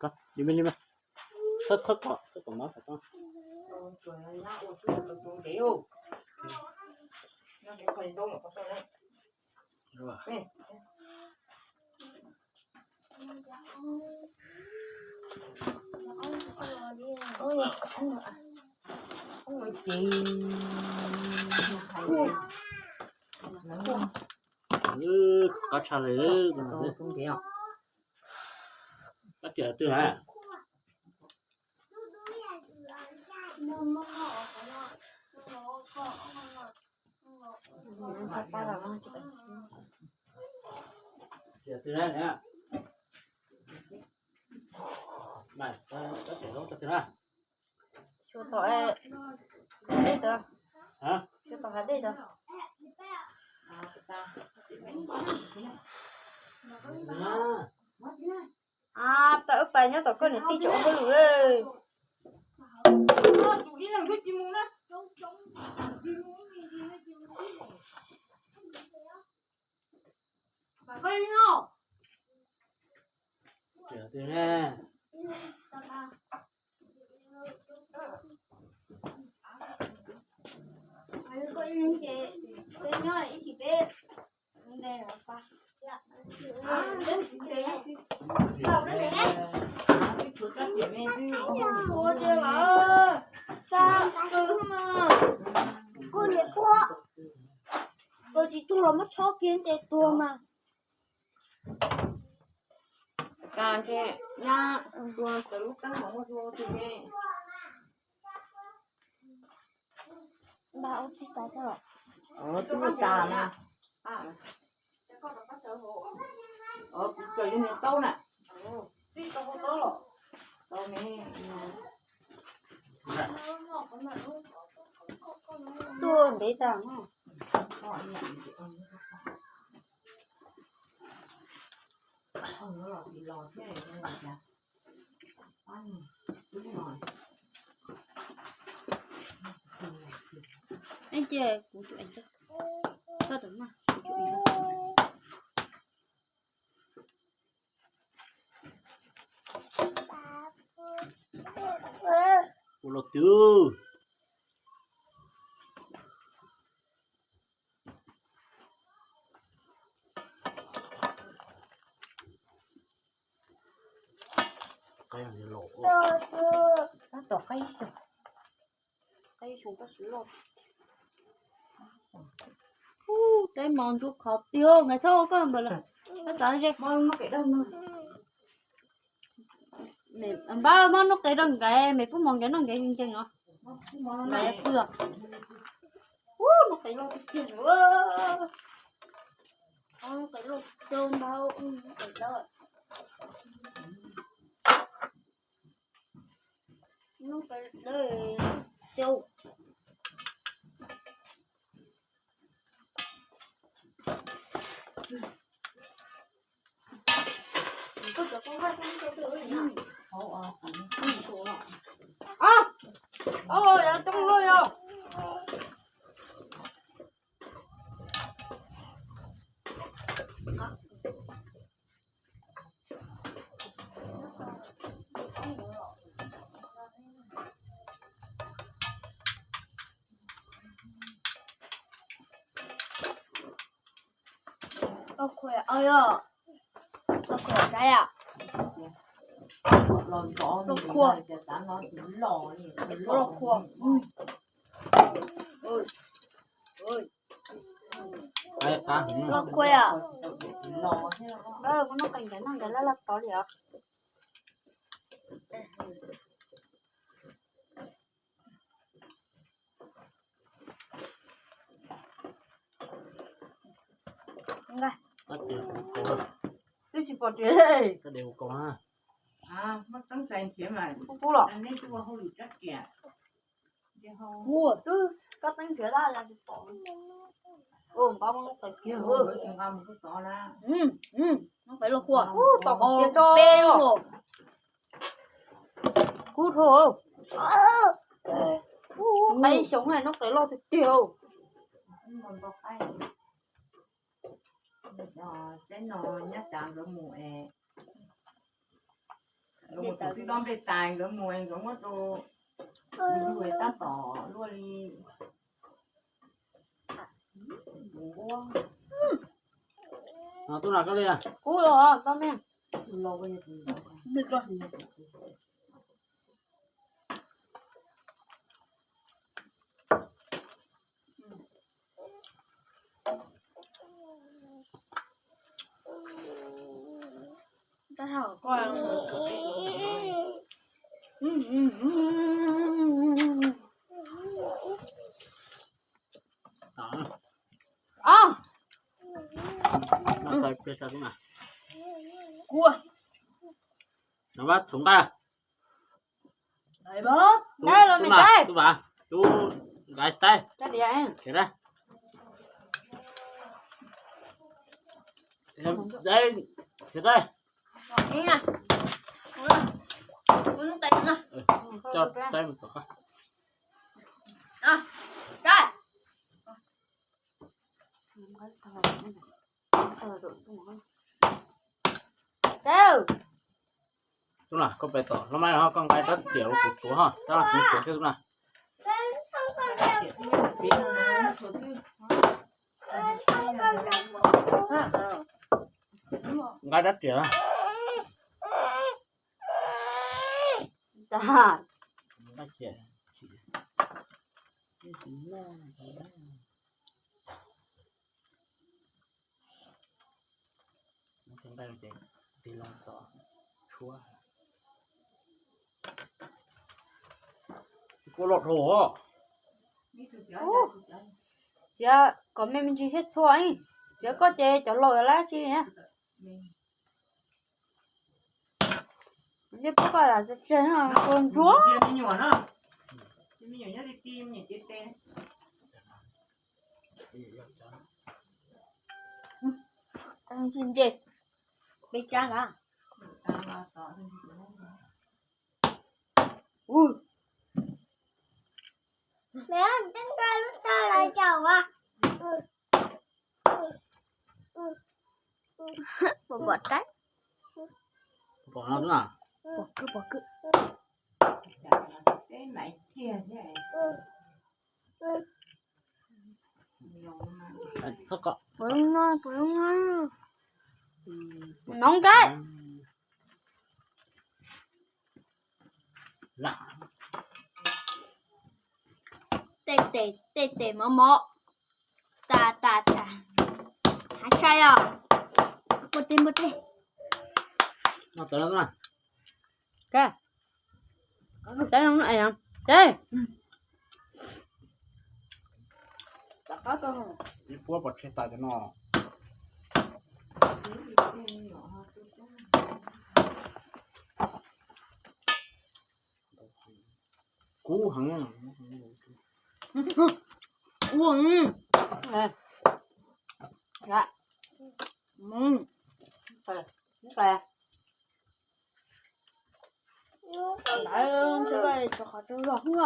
Koj li me li me. Txhob txhob kom txhob kom mob xav toj. Qab tshaj li. Koj tias twg na? Tias twg na? Mas koj tias lub koj twg na? Xyuas tom hav dej tod. Xyuas tom hav dej tod. A, tas wb pais nyob tom koj niam tij tsom hauj lwm. Ua tsis tuag los muab tshob kiag ntes tuag mas. Kas ntshe nyab tuag tawm lub teeb mas muaj hlua twg ne. Npaj ua tib tas xwb. Twb ua tas na. Kuv tseem yuav niag taub na. Tau ne. Tuaj ntev tag no. Cia kuv tus ev, koj tus mas kuv tus ev. Ua los twg? Tab tom qaib xyoos, qaib xyoos tab sis loj. Ub, qaib mos ntsuab khov tiag, nkais txhob ua koj npawg lawm. Koj xav ze, npab muab noob qes rau nkais, me pub mos nkais noj nkais nkeeg os. Nkais pw os. Ub, noob qes loj tiag tiag. Noob qes loj tiag npab, noob qes loj tiag. Loj khuas, loj khuas, loj khuas, loj khuas. Loj khuas yom. Muab noob qes nkais noj nkais laj laj tod li os. Twb tsis pom riam. Kub kub los. Ua twb kab teeb nrhiav dab tsis pom. Npab muab noob qes kiag. Noob qes loj khuas, tau hauv txiav tso peb os. Kub dhau. Qaib xyoob na, noob qes loj tiag tiag. Teb no nyab tas nkawd mus es Nkawd mus tus twb dob nplej tais nkawd mus nkawd muab rau tab tom luaj li. Tub na koj li. Kub los tau me. Tub Vam, tub Vam, tub nqaij taib. Tub na, koj pais tom los mas ho koj nqa rab riam los kuv tsuav ho, rab riam kuv tsuav xwb tub na. Nqa rab riam. Kuv los dhau. Txiav kom me me ntsis thiab txhua, txiav koj ces cov laus lawm tsis. Neb pub koj lam tseg ntsuag. Ntse, peb cab las. Pom pom teb. Pom no na. Pom kwj pom kwj. Txhob kom. Pom no, pom no. Nov nqaij. Tej tes, tej tes mov mov. Tas tas tas. Hav tshaj os. Npua teg, npua teg. Tes, tes. Ib puab pov tseg tas cov no. Kub heev. Ua. Ntawd tsis qhov tsis zog xwb.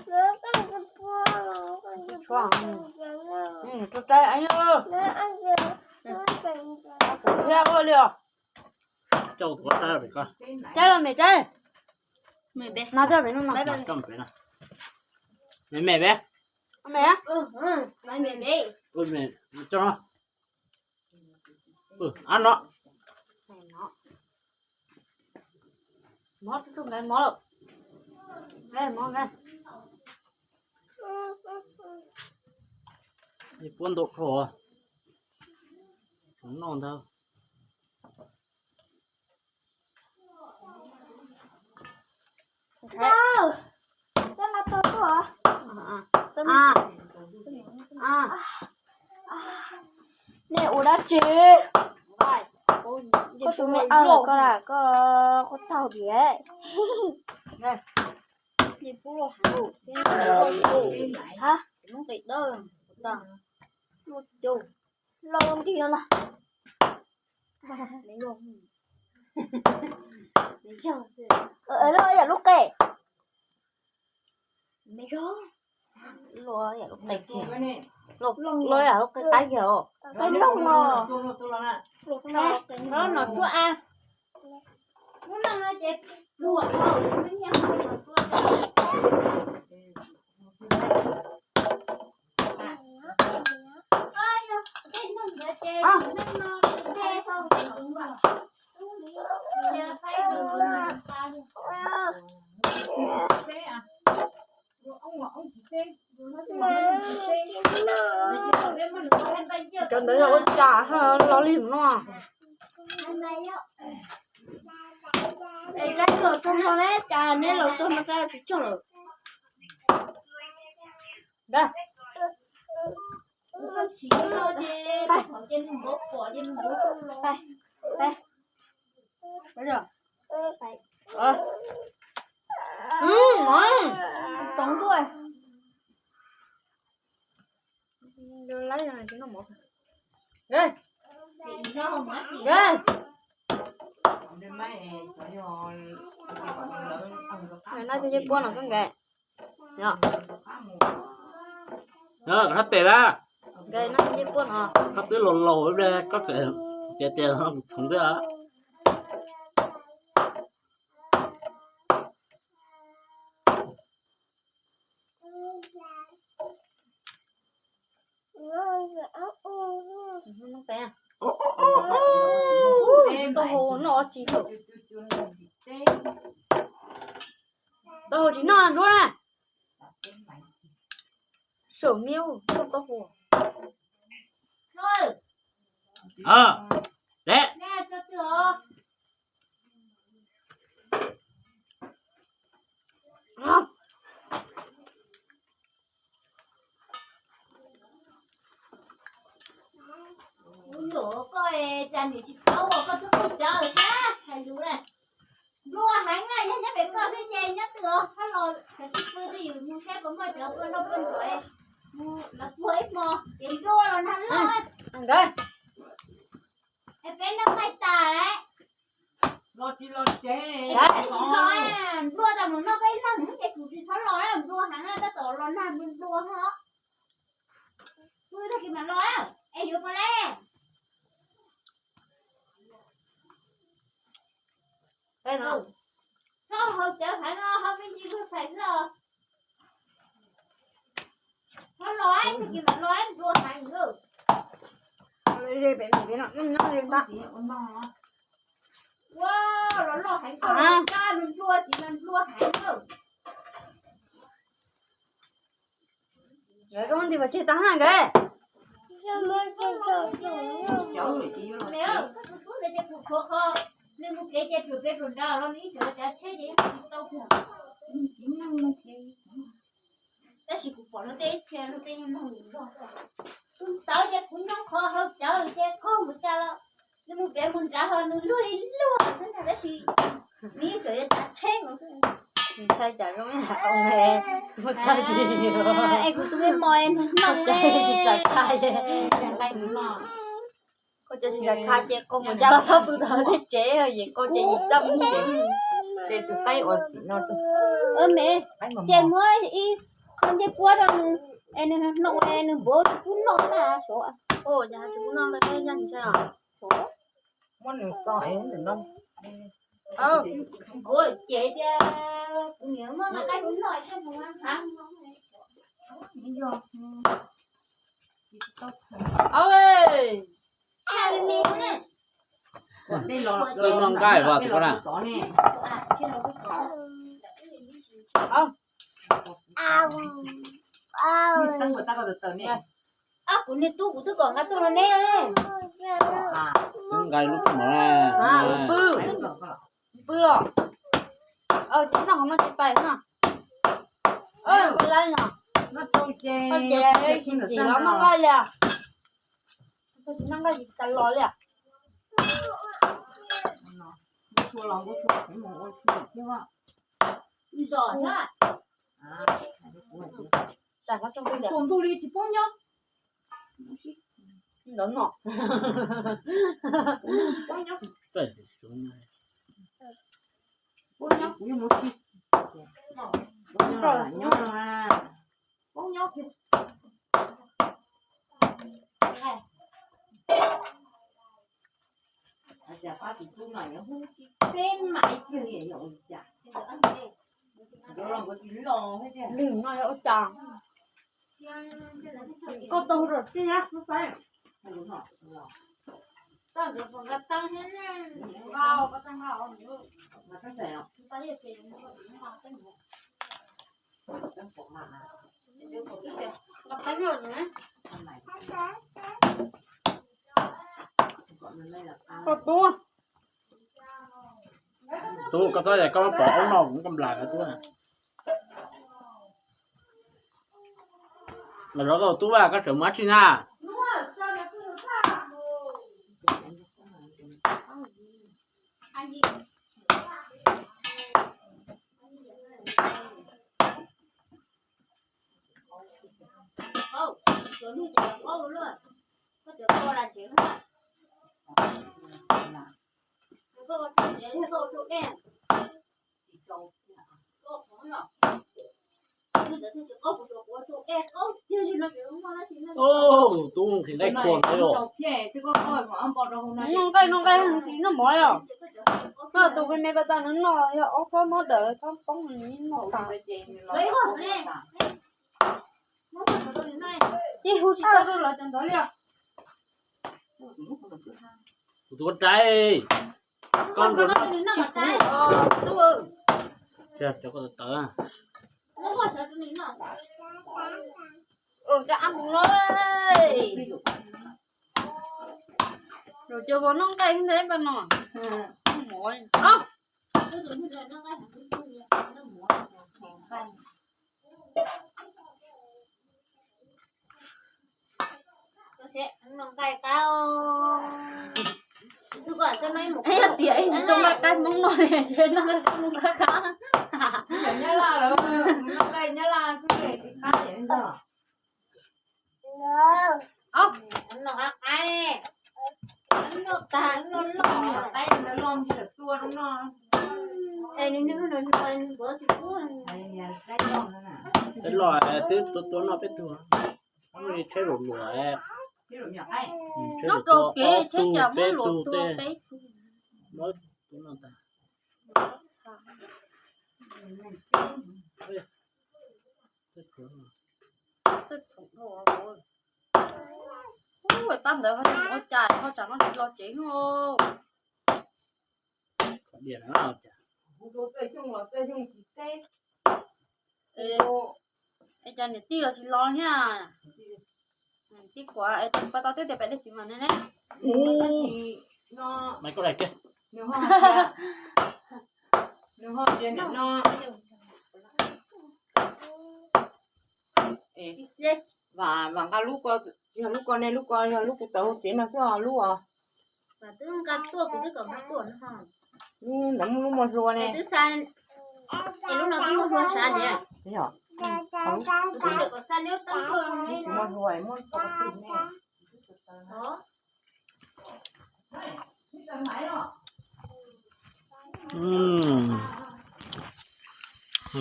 Tsis tshua. Tsis tshua. Thiab ua li os. Coj tuav tsaib pem ko. Tsaib los mem tsaib. No coj pem no no. Coj pem no. Mem mem pem. Mem. Coj no. Ab no. Mov tsuj tsuj nqaij mov lawm. Nqaij mov nqaij. Puab ntau dhau. Noj ntag. Nej ua dab tsi? Koj tus me aw koj lam koj, koj taug diam. Lub nqis dawb, lub cug, loj nrig no na. Loj yam lub qe. Loj yam lub qe kiag. Loj yam lub qe qaib kiag os. Qe noog no. Loj no tsuab a. Lub noog no ces Cov ntawd yog ua cas los li no? Rab txog txog no ne, cas neb los txog no rab tsis txog lawm. Nqaij no twb ncej puab no koj nqaij. Nqaij no twb ncej puab no. Koj twb laus laus ib pliag koj tias tias txhoov twb. Tau hau noj tsis tau. Tau hau tsis noj nruab na. Saum miab tau hau. Kuv yuam koj cas niam tsis paub uas koj twb qaug cawv sab hais lus na. Nplua heev na, yog nyob pem koj xwb ces nyob twg os, txhob los txhais tsis pw twj ywm mus saib puas muaj cov pua nrog pua nruam mus lawv puag ib hmo ces nplua los nag loj. Es peb noj qaij tas lawm. Los tsis los tsev. Tsis los, nplua tas mus noj koj ib leeg ces kuv tsis txhob los na, nplua heev na, tab tom los nag nplua nplua ho. Pw tag kis mam los na, es yuav puas lawm. Txhob haus cawv heev os, haus me ntsis luag phais xwb os. Txhob los, tag kis mam los, nplua heev. Ua los loj heev, koj los cab nplua tid mas nplua heev. Nkawd koj muab nti vas tseg tag na nkawd. Me, koj tus tub ntawd ces kuv rhuav qhov, nws mus kev ces ruam pem ruam nrad los nws ib tsoom cav tsheb ces yeej tsis tau. Tab sis kuv pom luag tej ib txhia luag tej yeej mloog lus zog. Tus ntawd ces kuv nyob qhov haus cawv ces qaug npaum cas los nws mus pem mus nrad ho nws luag li luag xwb ntag, tab sis nws ib tsoom yuav cav tsheb nkaus xwb. Ntshai cas zoo ib yam mus txog tsis es kuv tus me mos nws hnov tsis xav kha ces, koj cov tsis xav kha ces qaug mus cas los txhob pw tau tej tsev yem, qaug ces yim txaj mus. Ces tus qaib uas tim no, me, ces muab ib qho ncej puab rau nws es nws hnov es nws npaum tsis pub noj na sov. Ces tsis pub noj nqaij nyob ntshai os. Muab nws txo es ntawm no. Ces tias kuv niam muab nqaij noj heev. Noj nqaij os txiv koj na. Kuv niag tub kuv twb kom nqa tuaj rau neb ne. Nqa lub mov na. Pw, pw os. Ces noj qhov no ces pais no. Lawm no. Ces tsis los noj nqaij li. Tsis noj nqaij tsis tas los li. Ntawd no. Lwm no yog ua cas? Koj tau hu rau tij na, kuv pab. Tub, koj txhob, koj pom ob no kuv nplas tub. Los zov tau tub, koj tseem mus dab tsi na? Tub nqhis nqaij khuam ntawd. Noj nqaij, noj nqaij, noj mov os. Noj tus me me pas tas nws noj yog ob txhob mov dawm txhob poob nws noj tas. Yeej hu tsis tau rau lawv cov ntawd li os. Kuv tus rai, koj nrog tsis kuv. Cov koj tawv. Cov ab mus lawm. Cov vauv noj nqaij ntawd ib pas no. Yog tias ib tsis tau nqaij qaib Hmoob no, noj nqaij Hmoob qab qab. Peb los twb tua tua noj peb tug, tsheb luam luam, nyob rau kev tsheb cas muab luam tua peb tug. Txhob txhoom dhau. Ub, pab ntawd ho mus ua cas ho tsam no tsis los tsev os. Es cas niam tij los tsis los thiab? Tij kuam es pab tau twb tias pem dej txiv mas ne ne. Vam nqa lub ko, tsis yog lub ko ne, lub ko yog lub kuv tawm hauv tsev no xwb os, lub os. Twb nqa tuaj, kuv twb kom nqa tuaj no. Lub ntawd muaj lub muaj hlua ne. Twb xa, es lub no twb muaj hlua sav ne. Yog. Twb kom xa liab tab tuaj ne. Muaj hlua muaj hlua ne.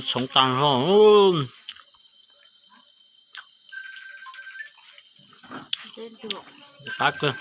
Txhoov tag nrho. Qab kawg.